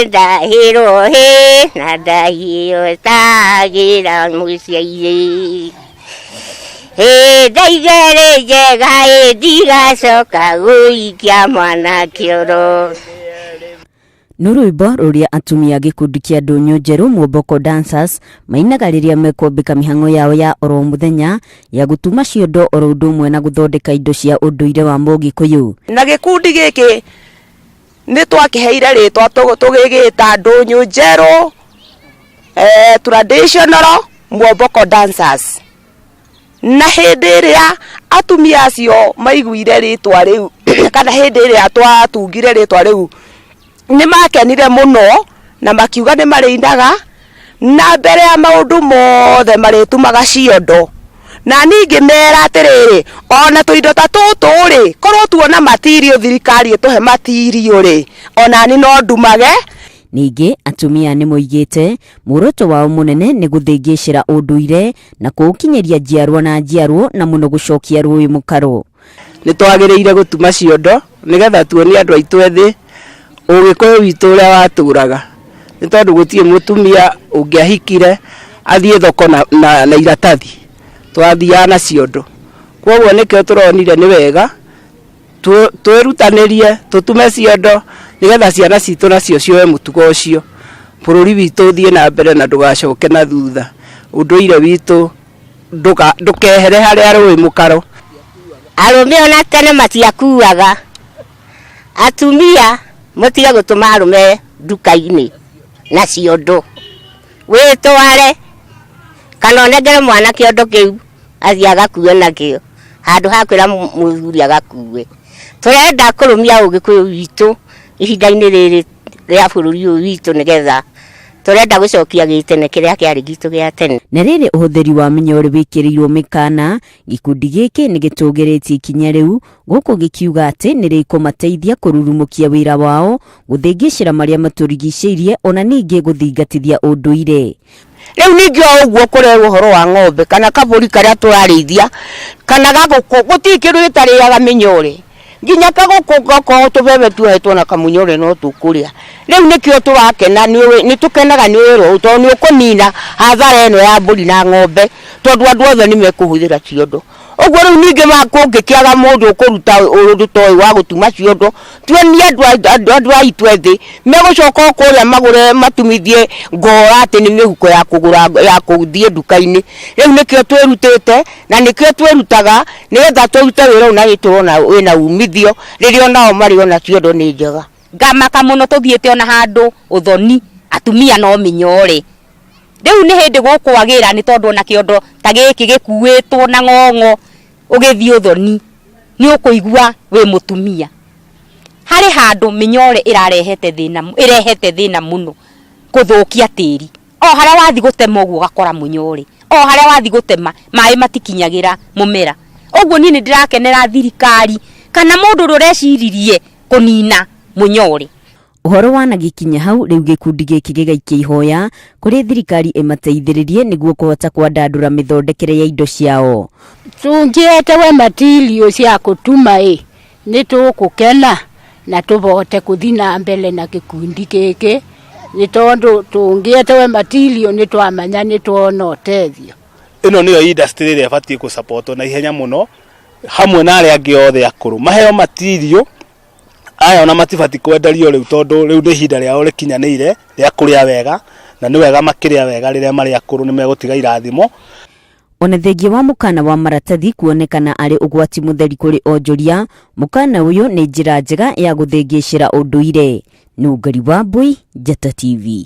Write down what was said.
Ndahĩrwo hĩ na ndahĩo tagĩra mũciĩ. Hĩ ndaigere njega ĩ ndigacoka gũikia mwana kĩoro. Nĩ rwĩmbo rũrĩa atumia a gĩkundi kĩa Ndũnyũ Njerũ Mwomboko Dancers mainaga rĩrĩa mekwambĩka mĩhang'o yao ya oro mũthenya ya gũtuma ciondo oro ũndũ ũmwe na gũthondeka indo cia ũndũire wa Mũgĩkũyũ. Na gĩkundi gĩkĩ nĩ twakĩheire rĩtwa tũgĩgĩta Ndũnyũ Njerũ Traditional Mwomboko Dancers. Na hĩndĩ ĩrĩa atumia acio maiguire rĩtwa rĩu kana hĩndĩ ĩrĩa twatungire rĩtwa rĩu, nĩ makenire mũno na makiuga nĩ marĩinaga, na mbere ya maũndũ mothe marĩtumaga ciondo. Na niĩ ngĩmera atĩrĩrĩ, ona tũindo ta tũtũ rĩ, korwo tuona material thirikari ĩtũhe material rĩ, onani no ndumage. Ningĩ atumia nĩ moigĩte muoroto wao mũnene nĩ gũthĩngĩcĩra ũndũire na kũũkinyĩria njiarwa na njiarwo na mũno gũcokia rũĩ mũkaro. Nĩ twagĩrĩire gũtuma ciondo nĩgetha tuonie andũ aitũ ethĩ ũgĩkũyũ witũ ũrĩa watũraga, nĩ tondũ gũtirĩ mũtumia ũngĩahikire athiĩ thoko na, na, na iratathi, twathiaga na ciondo. Kwoguo nĩkĩo tũronire nĩ wega Twĩrutanĩrie tũtume ciondo nĩgetha ciana citũ nacio cioe mũtugo ũcio, bũrũri witũ ũthiĩ na mbere na ndũgacoke na thutha, ũndũire witũ ndũkehere harĩa rũĩ mũkaro. Arũme ona tene matiakuaga, atumia mũtige gũtũma arũme nduka-inĩ na ciondo, wĩtware kana ũnengere mwana kĩondo kĩu. athiĩ agakue nakĩo handũ ha kwĩra mũthuri agakue. Tũrenda kũrũmia ũgĩkũyũ witũ ihinda-inĩ rĩrĩ rĩa bũrũri ũyũ witũ nĩgetha tũrenda gũcokia gĩtene kĩrĩa kĩarĩ gitũ gĩa tene. Na rĩrĩ ũhũthĩri wa mĩnyore wĩkĩrĩirwo mĩkana, gĩkundi gĩkĩ nĩ gĩtũgĩrĩtie ikinya rĩu gũkũ gĩkiuga atĩ nĩ rĩkũmateithia kũrurumũkia wĩra wao, gũthĩngĩcĩra marĩa matũrigicĩirie ona ningĩ gũthingatithia ũndũire. Rĩu ningĩ o ũguo kũrerwo ũhoro wa ng'ombe kana kabũri karĩa tũrarĩithia kana gagũkũ, gũtirĩ kĩndũ gĩtarĩaga mĩnyore. Nginya kagũkũ gakoragwo tũbebe tuohetwo na kamũnyore no tũkũrĩa. Rĩu nĩkĩo tũrakena, nĩ tũkenaga nĩ wĩra ũyũ tondũ nĩ ũkũnina hathara ĩno ya mbũri na ng'ombe tondũ andũ othe nĩ mekũhũthĩra ciondo. Ũguo rĩu ningĩ kũngĩkĩaga mũndũ ũkũruta ũndũ ta ũyũ wa gũtuma ciondo, tuonie andũ andũ aitũ ethĩ, megũcoka o kũrĩa magũre matumithie ngora atĩ nĩ mĩhuko ya kũgũra ya gũthiĩ nduka-inĩ. Rĩu nĩkĩo twĩrutĩte na nĩkĩo twĩrutaga nĩgetha tũrute wĩra ũyũ na nĩtũrona wĩna umithio rĩrĩa onao marĩona ciondo nĩ njega. Ngamaka mũno tũthiĩte ona handũ ũthoni atumia no mĩnyore. Rĩu nĩ hĩndĩ gũkwagĩra nĩ tondũ ona kĩondo ta gĩkĩ gĩkuĩtwo na ng'ong'o ũgĩthiĩ ũthoni nĩ ũkũigua wĩ mũtumia. Harĩ handũ mĩnyore ĩrarehete thĩna ĩrehete thĩna mũno kũthũkia tĩri. O harĩa wathiĩ gũtema ũguo ũgakora mũnyore, o harĩa wathiĩ gũtema maĩ matikinyagĩra mũmera. Ũguo niĩ nĩ ndĩrakenera thirikari kana mũndũ ũrĩa ũreciririe kũnina mũnyore. Ũhoro wanagĩkinya hau rĩu gĩkundi gĩkĩ gĩgaikia ihoya kũrĩ thirikari ĩmateithĩrĩrie nĩguo kũhota kwandandũra mĩthondekere ya indo ciao. Tũngĩetewe matirio cia kũtuma ĩ, nĩ tũkũkena na tũvote kũthi na mbere na gĩkundi gĩkĩ, nĩ tondũ tũngĩetewe matirio nĩ twamanya nĩ twona ũtethio. Ĩno nĩyo industry ĩrĩa ĩbatiĩ gũ support wo na ihenya mũno hamwe na arĩa angĩ othe akũrũ maheo material Aya ona matibatiĩ kwenderio rĩu tondũ rĩu nĩ ihinda rĩao rĩkinyanĩire rĩa kũrĩa wega, na nĩ wega makĩrĩa wega rĩrĩa marĩ akũrũ nĩ megũtiga irathimo. Ona thengia wa mũkana wa maratathi kuonekana arĩ ũgwati mũtheri kũrĩ onjoria, mũkana ũyũ nĩ njĩra njega ya gũthĩngĩcĩra ũndũire. Nũngari Wambui, Njata TV.